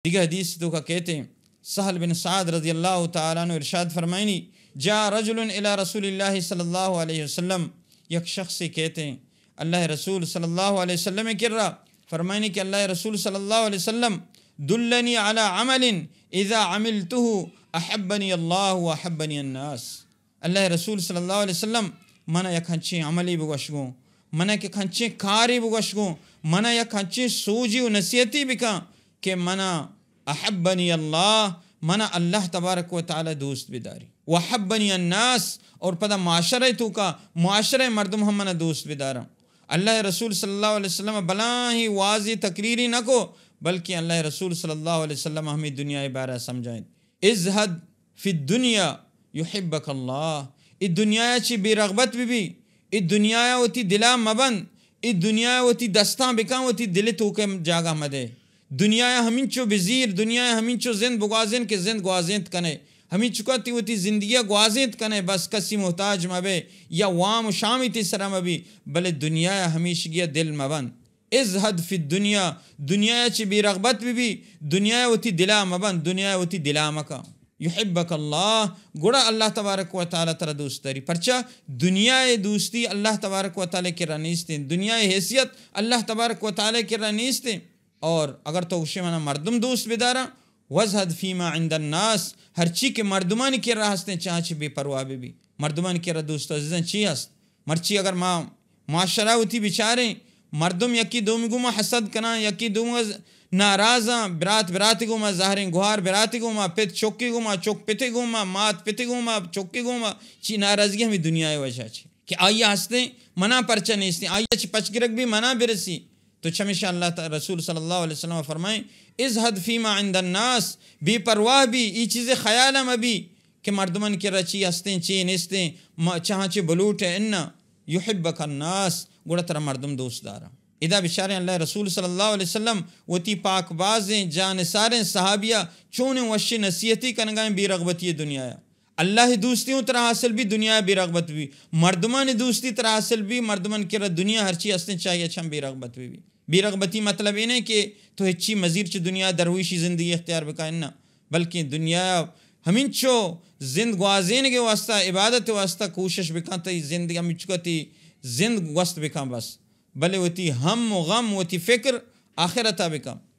دگہ حدیث توکا کہتے، سہل بن سعد رضی اللہ تعالی عنہ ارشاد فرمائنی، جاء رجل الی رسول اللہ صلی اللہ علیہ وسلم، یک شخصے کہتے اللہ رسول صلی اللہ علیہ وسلم کرا، فرمائنی کہ اللہ رسول صلی اللہ علیہ وسلم، دلنی علی عمل اذا عملته احبنی اللہ واحبنی الناس۔ اللہ رسول صلی اللہ علیہ وسلم، منا یک ہنچیں عملی بگوش گوں، منا یک ہنچیں کاری بگوش گوں، منا یک ہنچیں سوجی و نصیحتی بکن کہ منا احبنی اللہ، منا اللہ تبارک و تعالی دوست بداری، واحبنی الناس، اور پدا معاشرہ توکا معاشرہ مردم ہم منا دوست بدارن۔ اللہ رسول صلی اللہ علیہ وسلم بلاہیں واضح تقریری نہ کو، بلکہ اللہ رسول صلی اللہ علیہ وسلم ہمیں دنیا بارہ سمجھائیں، ازہد فی الدنیا یحبک اللہ۔ اے دنیا چی بے رغبت بہ بی، اے دنیا وتی دلا مبند، اے دنیا وتی دستاں بکن، وتی دل توکے جاگہ مدے۔ دنیا ہمینچو بزیر، دنیا ہمینچو زند بگوازین کہ زند گوازینت کنے۔ ہمینچکا تی وتی زندگی گوازینت کنے، بس کسی محتاج مبے یا وام و شامی تی سرا مبی، بلے دنیا ہمیشگی دل مبند۔ ازہد فی الدنیا، دنیا چی بے رغبت بہ بی، دنیا وتی دلا مبند، دنیا وتی دلا مکن۔ یحبک اللہ، گڑا اللہ تبارک و تعالی ترا دوست داری۔ پرچا؟ دنیا دوستی اللہ تبارک و تعالی کرا نیستیں، دنیا حیثیت اللہ تبارک و تعالی کرا نیستیں۔ اور اگر تو گوشے منا مردم دوست بدارا، وازہد فیما عند الناس، ہرچی کہ مردمانی کرا ہستیں چاہاں چی بے پرواہ بہ بی۔ مردمانی کرا دوست عزیزاں چی ہست؟ مرچی اگر ما معاشرہ وتی بچاریں، مردم یکی دومی گوما حسد کناں، یکی دومی ناراضاں، برات براتی گوما، زہریں گوہار براتی گوما، پت چکی گوما، چک پتی گوما، مات پتی گوما، چکی گوما، چی ناراضگی ہمیں دنیا وجہ چی کہ آئی ہستیں منا پرچہ نیستیں، آئی چی پچ گرگ بی منا برسی۔ تو چمیشا اللہ تعالی رسول صلی اللہ علیہ وسلم فرمائیں، ازہد فیما عند الناس، بے پرواہ بی، ای چیز خیال مبی کہ مردمانی کرا چی ہستیں، چی نیستیں، ما چہاں چی بلوٹ ہے، انا یحبک الناس، گڑا ترا مردم دوست دارا۔ ادا بچاریں اللہ رسول صلی اللہ علیہ وسلم وتی پاک بازیں جانثاریں صحابیہ چونیں وشی نصیحتی کنگائیں بے رغبتی دنیا۔ اللہ دوستی ہوں ترا حاصل بی، دنیا بے رغبت بی۔ مردمانی دوستی ترا حاصل بی، مردمان کرا دنیا ہرچی ہستیں چاہیے چم بے رغبت بی۔ بے رغبتی مطلب اے نہیں کہ تو ہچی مزیر چہ دنیا درویشی زندگی اختیار بکا، نہ، بلکہ دنیا ہمینچو زند گوازینگے واسطہ، عبادت واسطہ کوشش بکن، تئی زندگی ہمینچکا تئی زند گوست بکن بس۔ بلے وتی ہم و غم، وتی فکر آخرتا بکن۔